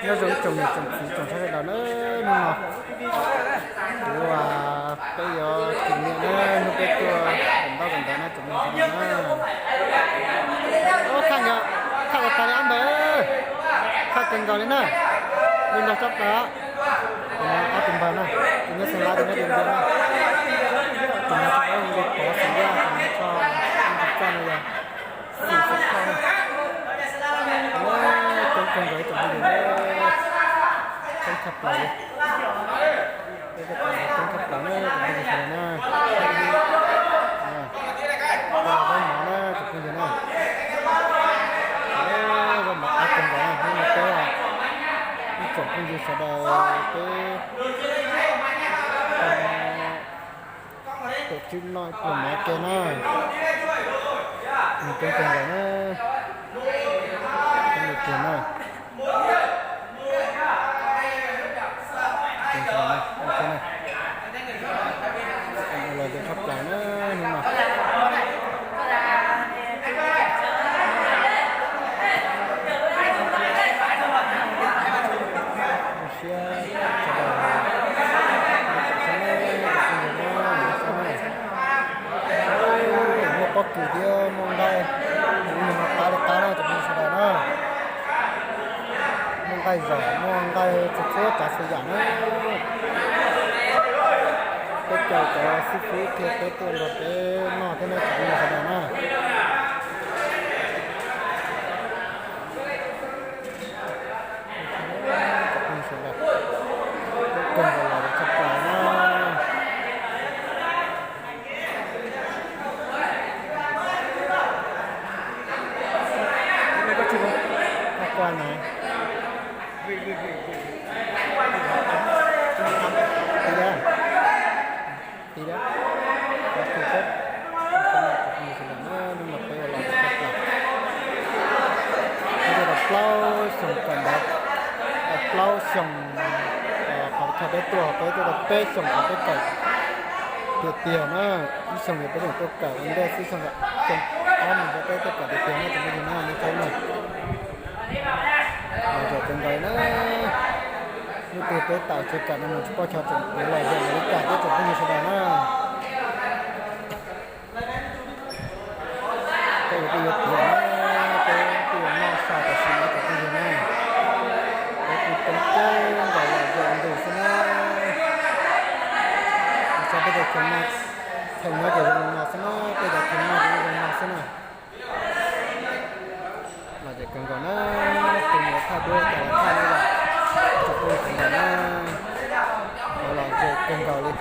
Nyob zoo ib tsoom niam tsoom txiv tsoom saib sawv daws na, hnub no kuv, peb yuav kis niam na, hnub peb tuaj ntaus ntaub ntaus ntawv na tsoom phooj ywg sawv daws na. Thaj, thaj tas li ob npawg, thaj kawg nkaus li na, li nrog tsob plaws. Ob tug npawg na, tus nyob Xeev Las, tus nyob Diam Npias na, tus nyob tsob li pov xwm yaj, tus nyob tsob li txaj no yog xim xim thoj na. Coob kawg nkaus ib tsoom phooj ywg, coob tshaj plaws li. Peb coob tshaj plaws na tsoom phooj ywg sawv daws na. Zaub mov na tsoom phooj ywg na. Zaub mov qab kawg nkaus na, hnub no peb ib tsoom phooj ywg sawv daws peb tuaj tswb noj ib pluag mov ke na. Coob kawg nkaus na. Coob tiag tiag na. Los zoo tshaj plaws na hnub no. Zoo siab sawv daws, muaj pob kws thiab muaj nqaij, mus ib nyuag no qab li qab na tsoom phooj ywg sawv daws na. Muaj nqaij zom, muaj nqaij txhua txhua tsav txhua yam na. Peb caum cov xib fwb kiag peb tuaj nrog peb noj thiab na tsoom phooj ywg sawv daws na. Coob kawg nkaus los tshaj plaws na. Koj kua na. Tiv dab, tiv dab. Hnub no peb ua los tshaj plaws. Peb tuaj tau plaub xyoos kawm ntawv, tau plaub xyoos, qhov chaw peb tuaj, peb tuaj tau peb xyoos qhov peb kawm tiag tiag na. Ib xyoos yog peb tseem tuaj kawm ua ntej xwb, xyoo, xyoo ob no peb tuaj kawm tiag tiag na tsoom phooj ywg na, nej saib na. Los zoo kawg nkaus li na. Hnub twg peb tawm tsis kawm no mus tsis paub xyov tseem puas los zoo li cas thiab tsoom phooj ywg sawv daws na. Peb yuav, peb yuav tiav na, peb twb yuav noj sai tam sim no tsoom phooj ywg na. Peb kuj coob coob nkaus los zoo ntws xwb na. Xyov peb cov chaw nyob ces zoo li no xwb na, peb cov chaw noj ces zoo no xwb na. Los zoo kawg nkaus na, tus mus thaj duab cov los thaj na yom, tsoom phooj ywg sawv daws na. Los zoo kawg nkaus li.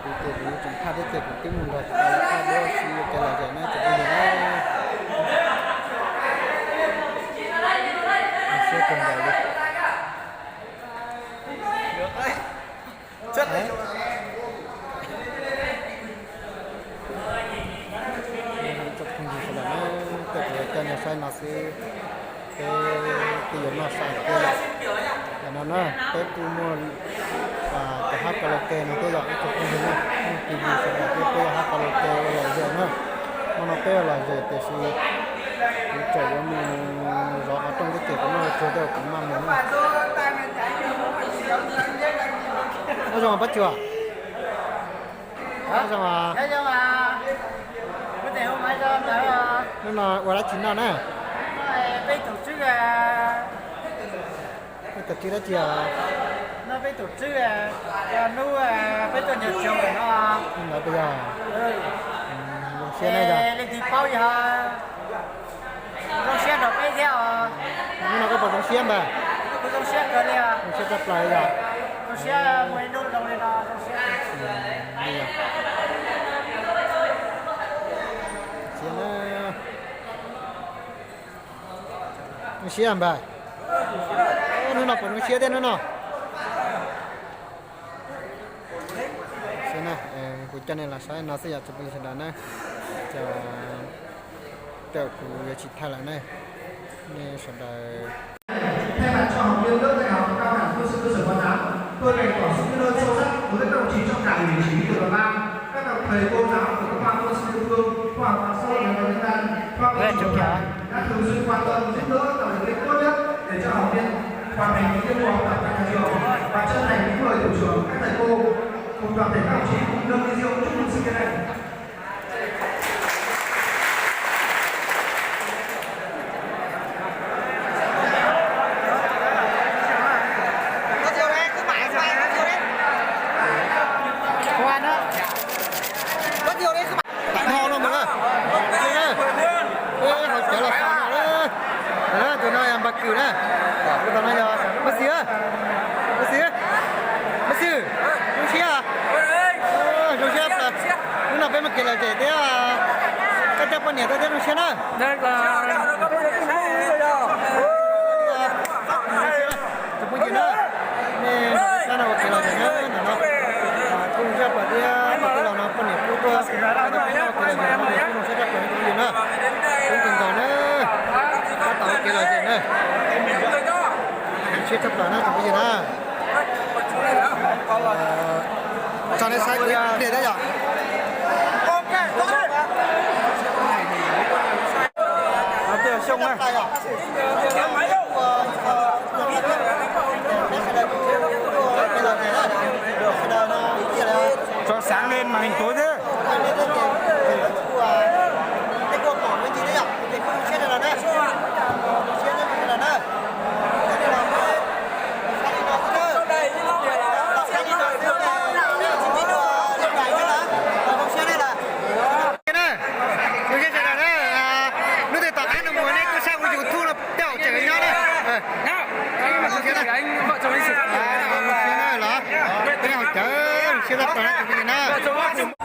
Kuv ces kuv tseem thaj thiab ces kuv twb mus nrog cov los thaj duab si ua kev lom zem na tsoom phooj ywg na. Siab kawg nkaus li. Tsoom phooj ywg sawv daws na, tej kuv coj nej saib no xwb, peb twb yuav noj sai thiab yom. Yam no na peb kuj muaj cov hab karaoke no thiab yom, ib tsoom phooj ywg na, muaj T V sawv daws thiab peb yog hab karaoke ua lom zem na. Hmo no peb ua lom zem tiam sis kuv tseem yuav mus zov qhov rooj thiab ces kuv noj tsuag tej kuv maj mus na. Nyob zoo Pab Tsuag. Nyob zoo. Hnub no ua dab tsi noj na? Peb tuaj tswb dab tsi os? Hnub no peb tuaj nyob tsev no. Ntawd puas yog? Zoo siab na yog? Zoo siab nrog peb thiab os. Hnub no koj puas zoo siab npawg? Zoo siab kawg li os. Zoo siab tshaj plaws yog? Zoo siab na. Zoo siab npawg. Hnub no puas zoo siab thiab hnub no? Kuv coj nej los saib no xwb yom tsoom phooj ywg sawv daws na. Ces tej kuv yuav tsis thaij lawm ne, nej sawv daws. Thay mặt cho học viên lớp đại học cao đẳng quân sự cơ sở Quán Tám, tôi bày tỏ sự biết ơn sâu sắc đối với các đồng chí trong đảng ủy chỉ huy tiểu đoàn ba, các đồng thầy cô giáo của khoa quân sự địa phương, khoa học xã hội và nhân văn, khoa học kỹ thuật đã thường xuyên quan tâm giúp đỡ tạo điều kiện tốt nhất để cho học viên Hoàn thành cái nghĩa vụ học tập tại nhà trường và chân thành kính mời thủ trưởng, các thầy cô cùng toàn thể các đồng chí cùng dâng ly rượu chúc mừng sự kiện này. Tam no no mus na. Ej, hauv cawv los xaus no na. Tus no yog npawg Kws na. Tus no yog npawg Xwm. Npawg Xwm, npawg Xwm, zoo siab, zoo siab plaws. Hnub no peb mus kev lom zem thiab, koj coj poj niam tuaj thiab zoo siab na. Tus phooj ywg na, nej sab no ua kev lom zem na, ntawm no kuj zoo siab plaws thiab, tus tij laug no poj niam kuj tuaj, ua kev lom zem no kuj zoo siab tshaj plaws tus phooj ywg na. Kub kawg nkaus na, tab tom ua kev lom zem na. Zoo siab tshaj plaws na tus phooj ywg na. Tso nej saib kuv ib pliag thiab yom. Xyoo na. Tso sáng lên màn hình tối thế. Hnub twg tom qab no mus nej kuj saib kuv YouTube no tej zaum tseem nyob na. Los, peb hauv cawv siab tshaj plaws na tus phooj ywg na.